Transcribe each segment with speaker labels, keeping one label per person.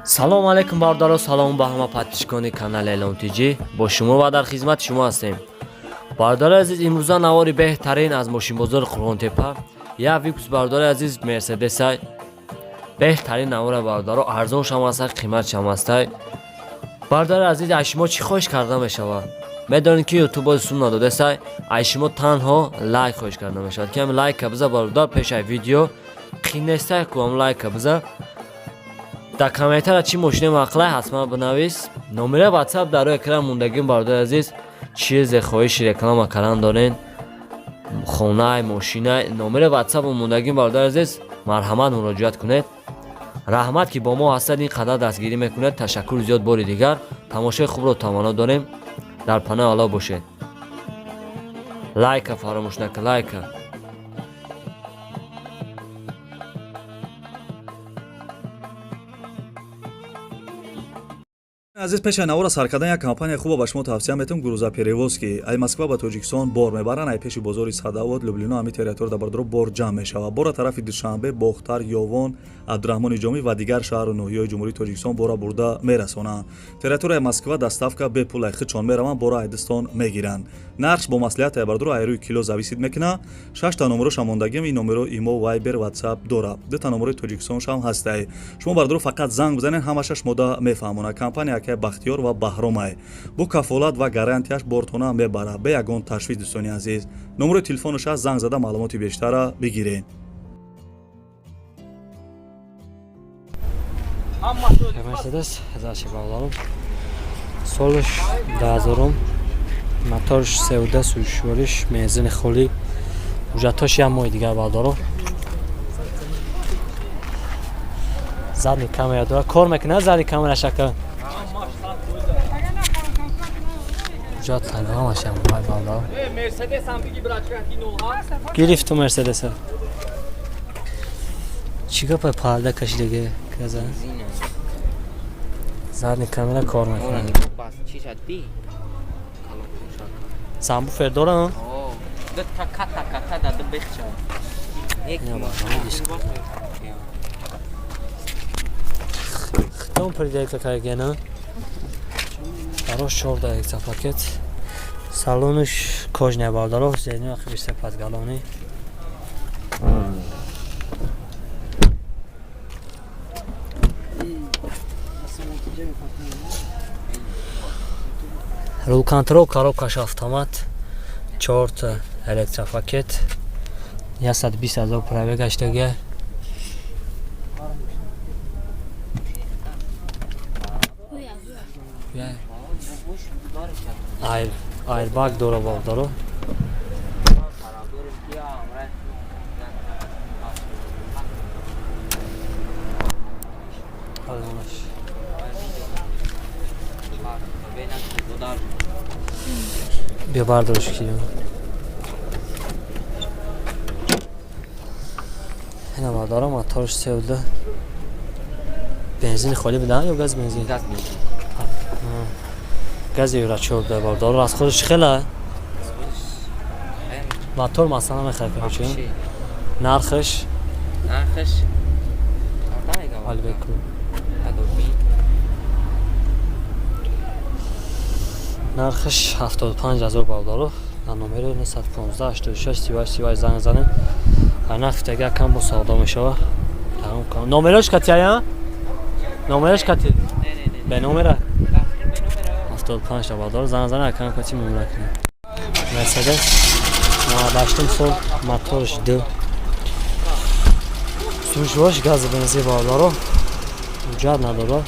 Speaker 1: Салом алейкум, бародаро, салом ба ҳама подписчикони канали Элон ТЖ. Бо шумо ва дар хизмати шумо ҳастем. Бародари азиз, имрӯза навори беҳтарин аз мошинбозори Қурғонтепа, як выпуск, бародари азиз, Мерседесай. Беҳтарин навора, бародаро, арзоншам ҳастай, қиматшам ҳастай. Бародари азиз, аз шумо чӣ хоҳиш карда мешавад? Медонед, ки Ютуб бози сум надодесай, аз шумо танҳо лайк хоҳиш карда мешавад, ки ҳам лайка биза, бародар, пешай видео қинестай ку, ҳам лайка биза. Дар комментария чӣ мошине мақлай, ҳатман бинавис. Номери Ватсап дар рӯи экран мондагим, бародари азиз. Чизе хоҳиши реклама кардан дорен, хонай, мошинай, номери Ватсапо мондагим, бародари азиз, марҳамат, муроҷиат кунед. Раҳмат, ки бо мо ҳастад, ин қадар дастгирӣ мекунед. Ташаккури зиёд. Бори дигар тамошои хубро таманно дорем. Дар паноҳи Аллоҳ бошед. Лайка фаромӯш накун, лайка.
Speaker 2: Азиз, пеши навора сар кардан як компания хуба ба шумо тавсия метавам: грузоперевозки. Ай Москва ба Тоҷикистон бор мебаранд. Ай пеши бозори Садовод, Люблино, ҳами территория да, бардоро, бор ҷамъ мешавад. Бора тарафи Душанбе, Бохтар, Ёвон, Абдураҳмони Ҷомӣ ва дигар шаҳру ноҳияҳои Ҷумҳурии Тоҷикистон бора бурда мерасонанд. Территорияи Москва доставка бепул, ай худшон мераванд, бора айдистон мегиранд. Нархш бо маслиҳат, ай бардоро, ай рӯи кило зависит мекунад. Шашта номероша мондагим. Ин номеро имо, Вайбер, Ватсап дора. Дута номерои Тоҷикистоншам ҳастай. Шумо, бардоро, фақат занг бизанед, ҳамаша шумода мефаҳмонад. Компания акай Бахтиёр ва Баҳромай бо кафолат ва гарантияш бортона мебарад, бе ягон ташвиш. Дӯстони азиз, номерои телефонаш аст, занг зада маълумоти бештара бигиред.
Speaker 1: Мерседес заши, бародаром, солш 2000-ум, моторш севда, сӯзишвориш бензини холӣ, ҳуҷҷатҳош як моҳи дигар, бародаро. Задний камера дора, кор мекунад задний камера шака. Ҳуҷҷат ҳамаш як моҳ, бародаро. Гирифту Мерседеса. Чӣ гапа, парда кашидаге каза? Задний камера кор мекунад. Сабвуфер дора?
Speaker 3: Ду та ката ката да ду бехча.
Speaker 1: Я барнома диск. Хитон приделка каргена. Барош чорда пакет. Салонаш кожаный, бардаро, зерни вақти бистар подголовник. Руль контрол, коробкаш автомат, чорта электропакет, 120 ҳазор пробег гаштага. Айрбаг дора, бардаро. Алонаш. Биё, бардориш ки. Ина, бардаро, моторш севда. Бензини холӣ будан ё газ бензин?
Speaker 3: Газ бензин.
Speaker 1: Гази евро 14, бардаро, расходаш хела? Мотор масалан мехарад, короче. Нархаш?
Speaker 3: Нархаш
Speaker 1: Албеку. Нархаш 75 ҳазор, бародаро. Дар номери 915 86 38 38 занг занед. Ай нархи тега кам бо савдо мешава. Номерош катия? Номерош кати? Бе номера? 75 та, бародаро, занг занед, акам кати муомила кунед. Мерседес 98 сол, моторш ду. Сӯзишвориш гази бензин, бародаро. Ҳуҷҷат надора.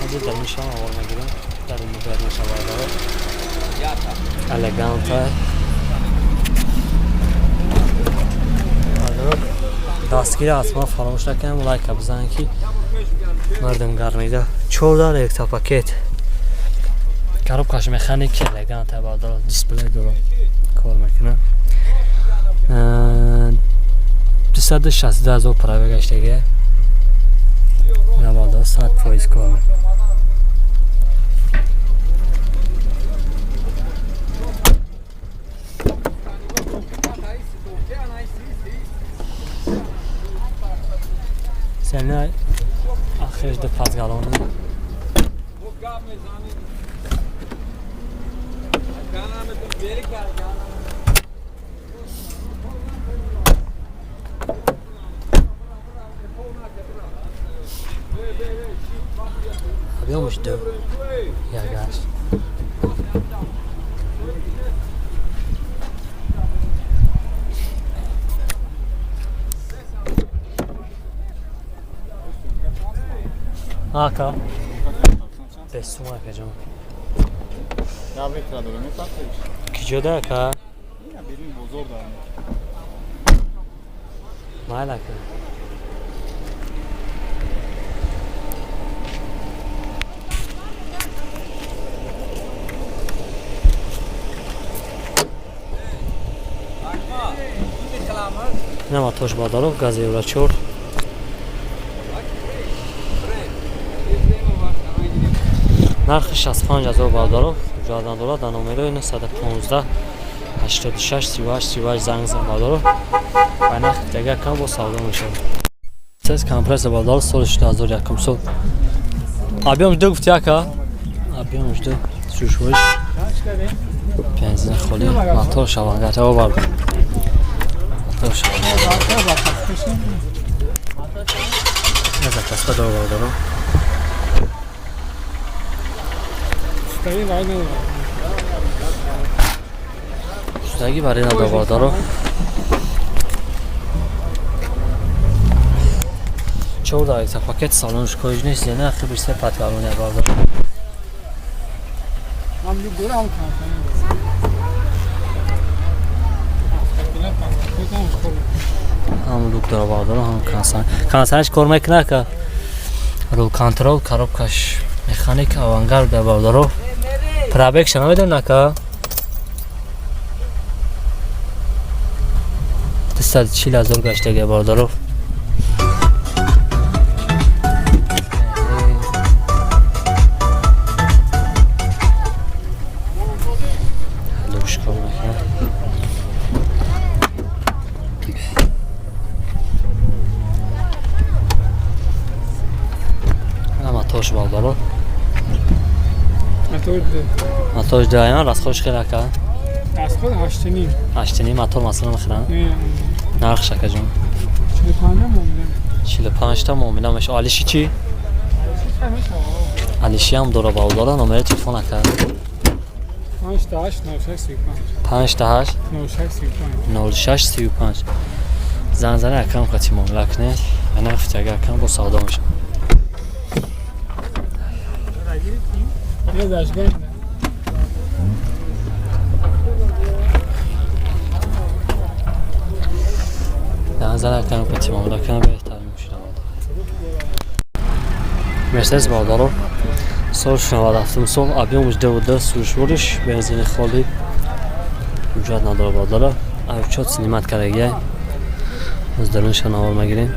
Speaker 1: Ҳозир дар ин шаҳр овор мегирем. Дар ин бермеша, бародаро. Элеганта. Бародаро, дастгири ҳатман фаромӯш накунем, лайка бизанед, ки мардум гармида. 14 электропакет. Коробкаш механики, элеганта, бародаро, дисплей дора. Кор мекунад. 262 ҳазор пробег гаштага. Навода 100% кор мекунад. Сена. Ахирш ду пазгалони. Объемаш ду. Ягаш. Ака. Бесум ака ҷон. Киҷода ака? Майли ака. Инам Атош Бадаров, газ Евро 4. Нархи 65 ҳазор бародаров ҳуҷҷат надорад. Дар номерои 915 86 38 38 занг зан бародаров. Ба нархи дигар кам бо савдо мешавад. Сес компрессор бародаров соли 2001 сол. Объем ду гуфти ака? Объем ду сушвош. Бензин холи, мотор шаванга таво бародаров. Мотор шаванга. Запаска дор бародаров. Судаги бари надор бародаров. 4 дақиқа пакет салонш коҷ нест, яъне ахи бир се патгалони бародаров. Ҳам люк дора бародаров, ҳам консан. Консанаш кор мекунад ка? Рул контрол, коробкаш механик, авангард бародаров. Пробег ша намедонӣ ака? 240 ҳазор гаштага бародаров. Люкш кор мекунад. Мотош бародаров. Мотор даён расходш хеле ака?
Speaker 4: Расход 8.5.
Speaker 1: 8.5 мотор масалан мехарам? Нархш ака ҷон?
Speaker 4: 45 муомила.
Speaker 1: 45 та муомила мешава. Алиши чӣ? Алиши ҳам дора бародаро, номери телефон ака?
Speaker 4: 5 та 8 96 35.
Speaker 1: 5 та 8
Speaker 4: 96 35.
Speaker 1: 06 35. Занг зани акам қати муомила кунед. Нархи тага акам бо савдо мешава.
Speaker 4: یه دشگاه
Speaker 1: در نظر اکنم که تیم آمده کنم بهتر میشیدم. مرسدس бародаро соли 97 сол объемаш 2.2 сӯзишвориш бензини холӣ ҳуҷҷат надора бародаро. Авчот снимат кардагиай. Аз дарунша навор мегирем.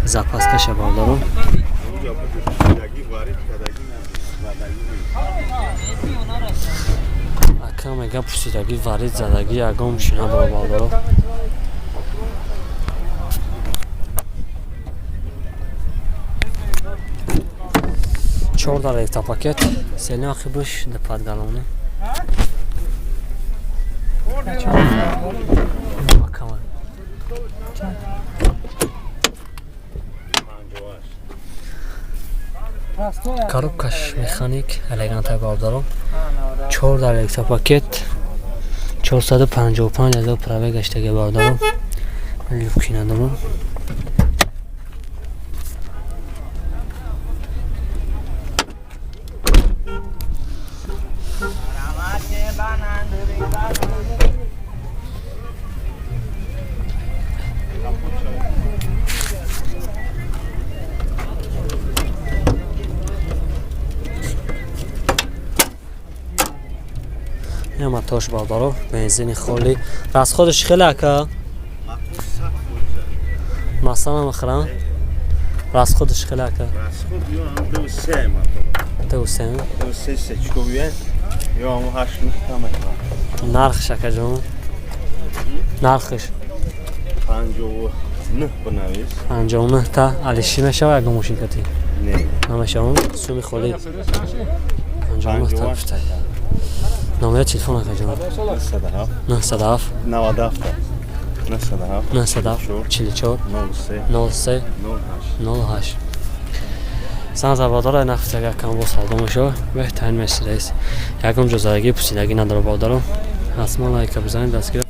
Speaker 1: Запаскаша бародаро. Ака мега пусидагӣ варид задагӣ ягон чӣ надора бародаро. Чорда ректа пакет селин ақибаш дипадгалони. Коробкаш механик элеганта бародаро. 4 ректа пакет 455 ҳазор праве гаштага бародаро. Люки надорам. Мотош бародаро бензини холӣ. Расходаш хеле ака? Масалан мехарам. Расходаш хеле ака?
Speaker 5: Расход ё ҳам 2.3 мотор.
Speaker 1: Т3.
Speaker 5: Се сечко биян ё ҳамун ҳашт нӯҳта мехоҳам.
Speaker 1: Нархш, акаҷон, нархш?
Speaker 5: 59 бинавис.
Speaker 1: 59 та алишӣ мешава ягон мошинкати?
Speaker 5: Не.
Speaker 1: Намешавам, суми холӣ 59 та гуфта. Номери телефон, акаҷон?
Speaker 5: 907.
Speaker 1: 907.
Speaker 5: 97, 907.
Speaker 1: 907, 44.
Speaker 5: 03.
Speaker 1: 03.
Speaker 5: 08.
Speaker 1: 08. Занг бародаро, нақф як кам бо савдо мешава. Беҳтарин Мерседес, ягон ҷозагӣ пусидагӣ надора, бародаро. Ҳатман лайка бизанед, дастгира.